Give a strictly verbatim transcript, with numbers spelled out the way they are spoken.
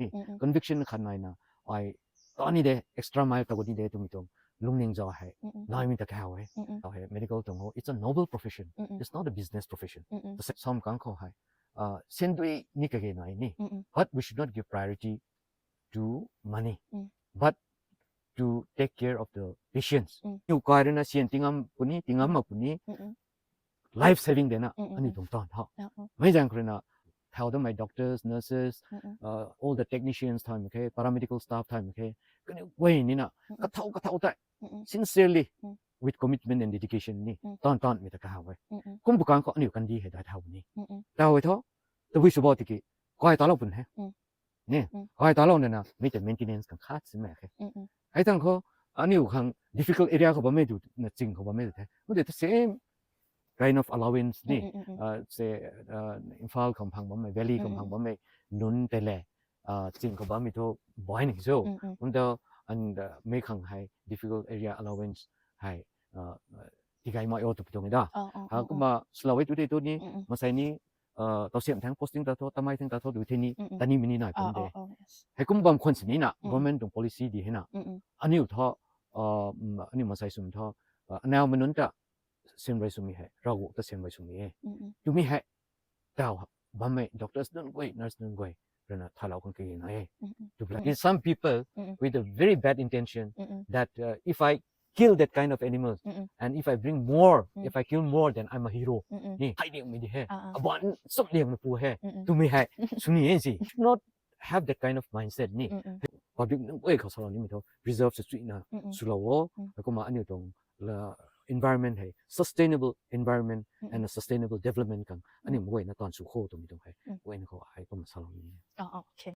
ni. Mm-mm. Conviction khat naina, ai, ta ni de, extra mile ta ni de twmei tuang lungning zau hei, Mm-mm. naimei ta kaw e. Mm-mm. Tau hei, medical tuang ho, it's a noble profession. Mm-mm. It's not a business profession. Mm-mm. Tasek sam kang khou hei, uh, sendui ni kage nai ni. Mm-mm. But we should not give priority to money, Mm. but to take care of the patients. Mm. Niw kai rui na syan tingam puni, tingam Mm. ma puni, Mm-mm. life saving de na, Mm-mm. ani tuang tan tha. Ah, oh. Mei zang kru na, thau da mei doctors, nurses, Mm-mm. uh, all the technicians thau mei khe, paramedical staff thau mei khe, kaniw guay ni na, Mm-mm. kathau, kathau tai, Mm-mm. sincerely, Mm. with commitment and dedication ni, Mm. tan tan mei ta kaw e. Mm-mm. Kum bu kang khou aniw kandi hei dai thau ni. Mm-mm. Tau e tho, tabui sw bo tiki, kai ta lou pun he. Mm. Ni, Mm. kai ta lou na na, mei ta maintenance kang khat si mei khe. Mm-mm. Hei tang khou, aniw khang difficult area khou bammei tu, na ching khou bammei tu the. Mei ta same kind of allowance ni, Mm, mm, mm, mm. uh, say, uh, Imphal khang phang bammei, valley khang Mm, phang mm. bammei, nunc tei le, uh, ching khou bammei thu boi ni so. Mm, mm. Kum ta, and, uh, mei khang hei difficult area allowance hei, uh, uh, tigai mai o tu pi tuang e da. Oh, oh, Ha, oh, oh. kumna slow e tu te tu ni, Mm, mm. masai ni, uh, tau siam thang posting ta tho, tamei thang ta tho tu the ni, Mm, mm. tani mini nai Oh, pun de. oh, oh, yes. Hei kum bam khwan sini na, Mm, mm. government tuang policy di hei na. Mm, mm. Aniu tho, uh, mm, aniu masai sum tho, uh, anau manun ta sim rei sumi hei, Ravguangc ta sim rei sumi e. Mm, mm. Tumi hei, tau bammei doctors nunc guay, nurse nunc guay, rui na thalou khang kage na e. Mm, mm. To bla-, Mm. in some people Mm, mm. with a very bad intention Mm, mm. that, uh, if I kill that kind of animals Mm, mm. and if I bring more, Mm. if I kill more, then I'm a hero. Mm, mm. Ni, hai liang mi di he. Ah, ah. Aban sum liang na pu he. Mm, mm. Tumi hei, suni e si. Should not have that kind of mindset ni. Mm, mm. Public nunc guay khou salou nimei tho, preserve sw chui na, Mm, mm. swlou o, Mm. kumna aniu tuang la environment hei, sustainable environment Mm, and mm. a sustainable development khang, Mm. aniu mei guay na tan sw kho twmei tuang hei, Mm. guay na khou hei kumna salou ni. Ah, ah, okay.